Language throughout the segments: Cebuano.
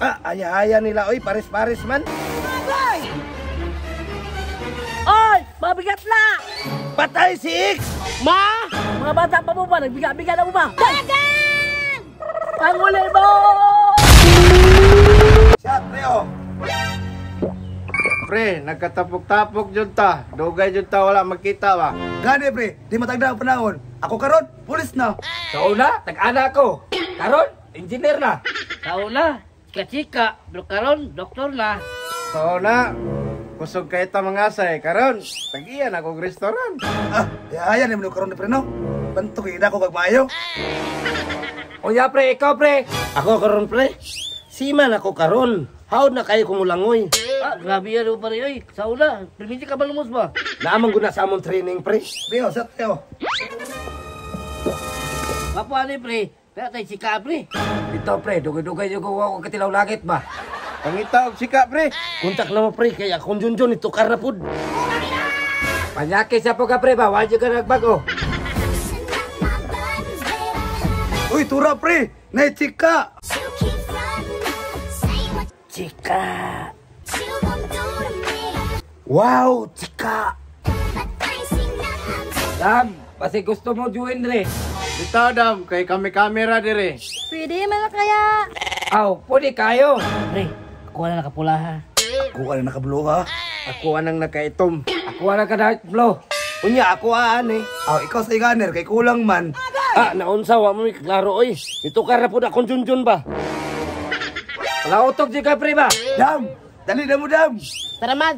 Ah, aya-aya nila oy, pares-pares man. Oy, mabigat na! Patay si X! Ma! Mga bata pa mo ba? Nagbiga-biga na mo ba? Dagan! Panguli mo! Shot, Leo. Pre, nagkatapok-tapok jud ta. Dugay jud ta wala magkita ba. Gani pre, di matagda ang panahon. Ako karon, pulis na. Sa una, tag-ana ko. Karon, engineer na. Sa una, chika-chika, pero karon, doktor na. Sa una, kusog kay ta mga asay. Karon, tag-iya na kog restaurant. Ah, ayan ni mo karon ni pre no. Banto kay ko kag maayo. Unya pre, ikaw pre. Ako karon pre. Siman ako karon. Hawd na kayo kumulangoy. Ah, grabe yan o pare, oy. Sa una, primiti ka ba lumos ba? Naamang guna sa among training pre. Leo, shot Leo. Kapo ani pre, kaya tayo chika pre. Dito pre, dugay-dugay yung gawa ko katilaw langit ba? Pangita og sika pre. Kontak na mo pre kay akong junjun itukar na pud. Panyaki sa po ka pre ba, wala ka nagbago. Uy, tura pre, nay chika. Chika. Wow, chika. Dam, basi gusto mo join re. Bitaw dam kay kami kamera dire. Pwede man na kaya. Aw, pwede kayo. Pre, ako na nakapula ha. Ako ka na nakablo ha. Ako anang nakaitom. Ako na ka dark blue. Unya ako aan eh. Aw, ikaw sa iganer kay kulang man. Ah, naunsa wa mo mi klaro oy. Itukar na pud akong junjun ba. Palautok di ka pre ba? Dam, dali na mo dam. Tara mad.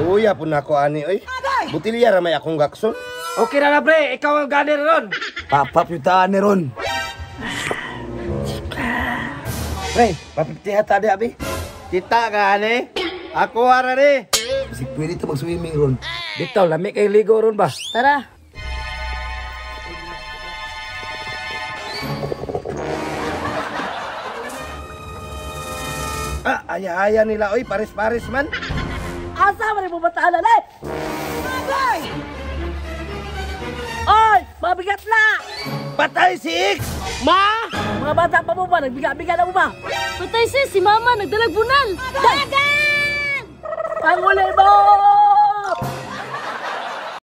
Luya pud nako ani oy. Butilya ra may akong gakson. Okay na na pre, ikaw ang gunner ron. Papap yung taan ni ron. Pre, papiptiha ta di abi. Kita ka ani? Ako ara ni. Kasi pwede ta mag-swimming ron. Dito, lami kay ligo ron ba? Tara. Ah, aya-aya nila oy, pares-pares man. Asa man mo bataan na eh? Oy, mabigat na! Patay si X! Ma! Mga bata pa mo ba? Nagbiga-biga na mo ba? Patay sis, si mama nagdalag bunal. Dagan! Panguli mo!